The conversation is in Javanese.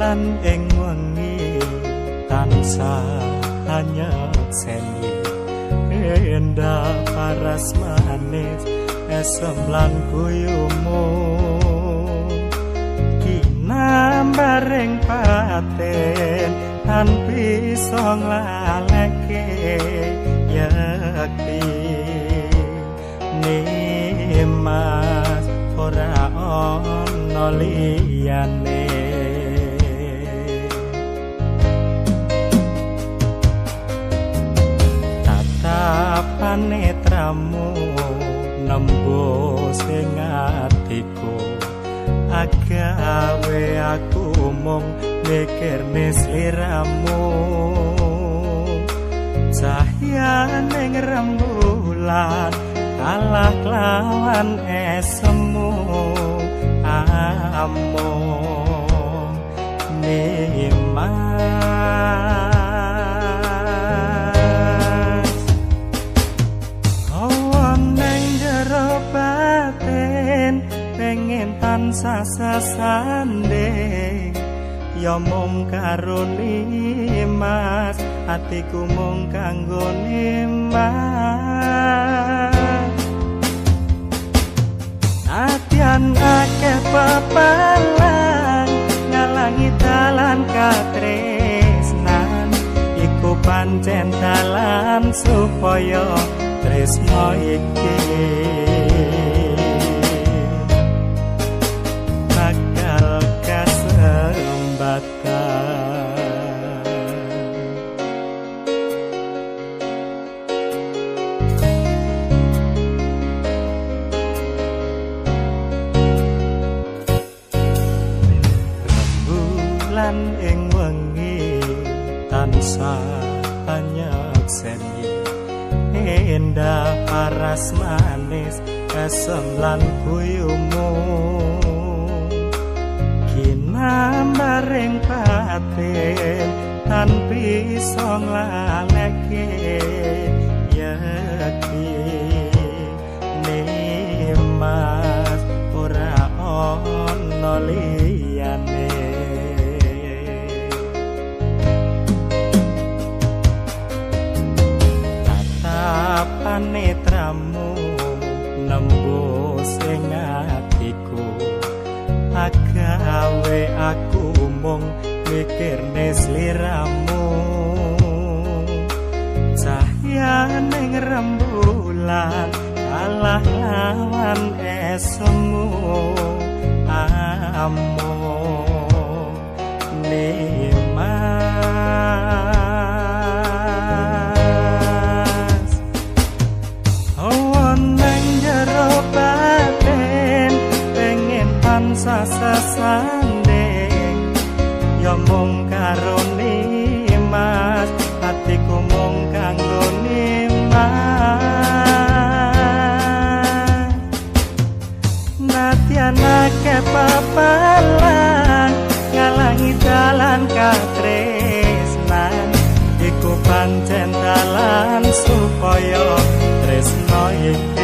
Rembulan ing wengi tansah nyekseni endah paras manis esem lan guyumu kinambaring paten tan bisa nglaleke yekti nimas ora ana liyane. Tatapan netramu nembus ing atiku agawe aku mung mikirne sliramu cahyaning rembulan kalah kelawan esemu amung nimas. Pengen tansah sesanding ya mung karo nimas atiku mung kanggo nimas. Nadyan akeh pepelang ngalangi dalan katresnan iku pancen dalan supaya tresno iki bakal kasembatan. Rembulan ing wengi tansah nyekseni endah paras manis esem lan guyumu kinambaring paten tan bisa nglaleke yekti nimas ora ana liyane. Tatapan netramu nembus ing atiku agawe aku mung mikirne sliramu cahyaning rembulan kalah lawan esemu amung nimas. Wonten jero batin pengen tansah sesanding ya mung karo nimas atiku mung kanggo nimas. Nadyan akeh pepelang ngalangi dalan katresnan iku pancen dalan supaya tresno iki